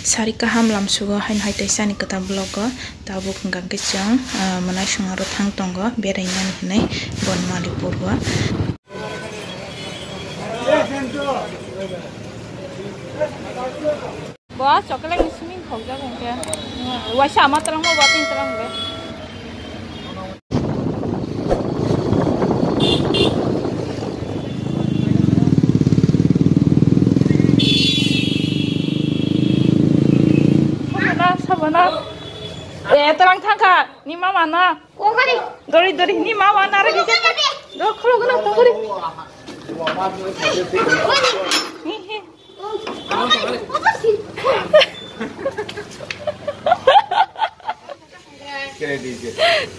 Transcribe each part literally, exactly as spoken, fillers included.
Sari kaham lamsugo haino hai teisa ni kwtal vlog o tabuk hwnkha khe chwng, ah, mwnai songaro thang tongo berainani hinwi Bonmalipur o. Bo chocolate ni simi khokjak hwnkhe. Waisa ama twlangma bo tin twlang be. Sabana, sabana. Eh, twlang thangkha, ni mama na. Dori, dori, ni mama na re. Do kholo gana tongori.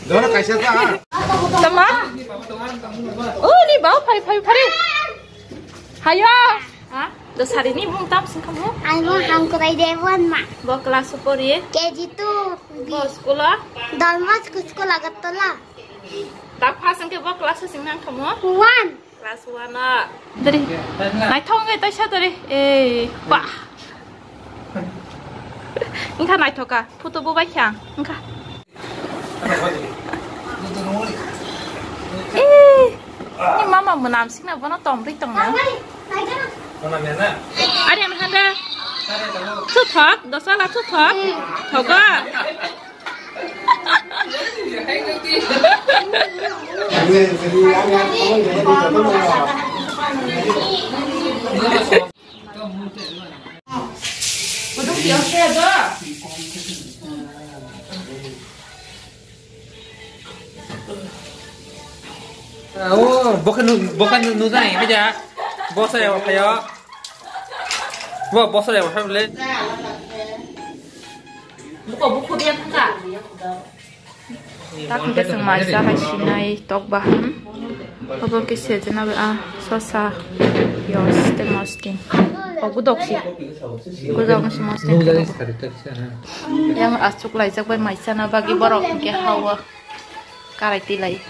Dono kaisa ta, ha? Tama? Oh, ni bau phari, phari, phari. Hayo. Ha? Do sari ni mung tam sing kamu? Ai mo hangkurai de wan ma. Bo class o pori? K G two. Bo school o? Don Bosco School Agartala. Tak pas engke bo class o sing nang kamu? One. Class one o. Dari. Naithok wngwi taisa dari. Eh, wah. Engkha naithoka. Photo bo bai kha. Engkha. Eh, ni mama mwnam sikna bono tomri tongna. Ari ang handa. Thuthok, dosala thuthok. Thogo. Oh, bokan nu, bokan nu nai, aja. Bosa ya, kayo. Bo, bosa ya, kayo le. Buko, buko dia thangka. Tak hingke chwng maisa hai sinai tok bahan. Obo hingke sejena bai, ah, sosa, piyaj tei mosting. O gudok si. Gudok si mosting. Yang asuk laijak bai maisa na bagwi borok hingke hawa. Karai tilai.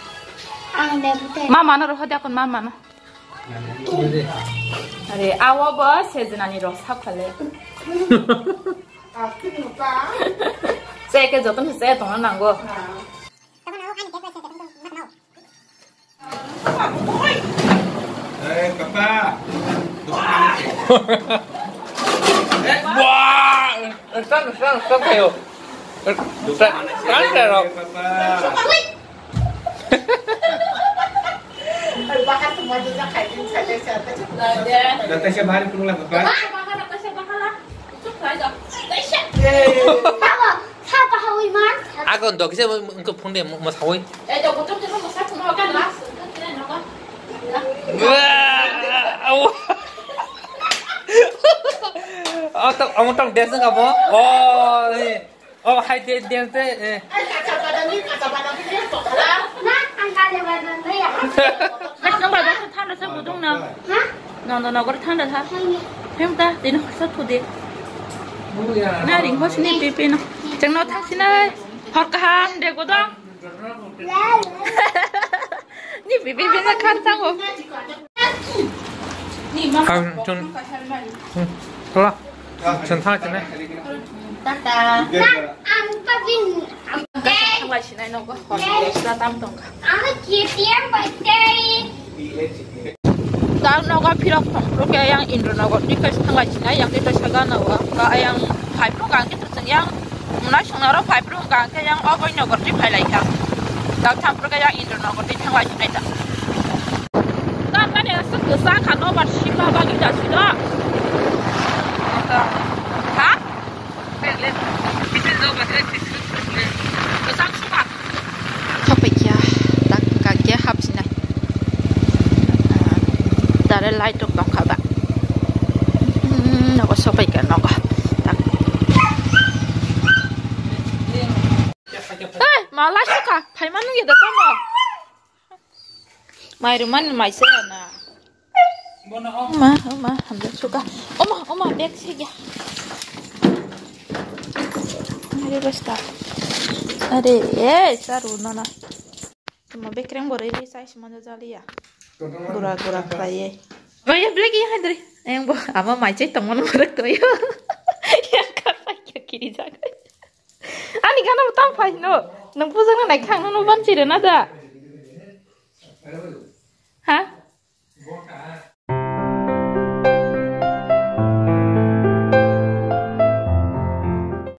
Ang debute. Mama no rohor de akon mama no. Are, awo bo sejenani rok saphale. Che ke joton se tongna nango. Eh, papa. Wah, stop, stop, stop kayo. Stop, stop, stop. Bahar semua juga kayak gini saja, saja. Nanti saya balik pulang lah, papa. Agon dok se engko phone de mo sawi. Oh, tok, amo tok dance ka mo. Oh, eh. Oh, hai de, dance de, eh. Thanda se gudung na. Nanda nagar thanda tha. Hem ta, tini khorsa thu de. Na ring hos ni pipi no. Cheng no thang sinai. Hor kaham de gudung. Ni pipi pipi na khan thango. Ni ma. Chun. Tola. Chun thang chun. Tata. Ang pabin. Ang thang lai sinai no go. Hor tam tong. Ang K T M bai tei. Dal nogo phirok thongphuru khe ayang Indranogor ni khe thanglai sinai, yang tei kaisa gana o, ba ayang phaiphuru hwnkha khe to chwng yang mwnai songna oro phaiphuru hwnkha khe yang o Boinogor ni phailai kha. Dal thamphuru khe yang Indranogor ni thanglai sinai da. Tamani aswk kwchang kha nobar sima bagwi da sino. Ha? Sopai kya, tak ka kya hap sinai. Dare light rok tong kha ba. Hmm, nogo sopai kya nogo. Tak. Eh, malai sukha, phai manu ya da tamo. Mai ruman mai se na. Ma, ma, hamjak suka. Oma, oma, bag se ya. Are basta. Are, eh, saru nana. Tuma bekreng bore ri sai simanja jali ya. Gura, gura khlai ye. Mai ya, black ya, hai dri. Yang bo, ama mai chai tongmani bore to yo. Yang kapai. Kiri jak. Ani gana bo tam phai no. Nang bujak na nai khang no ban chire na da.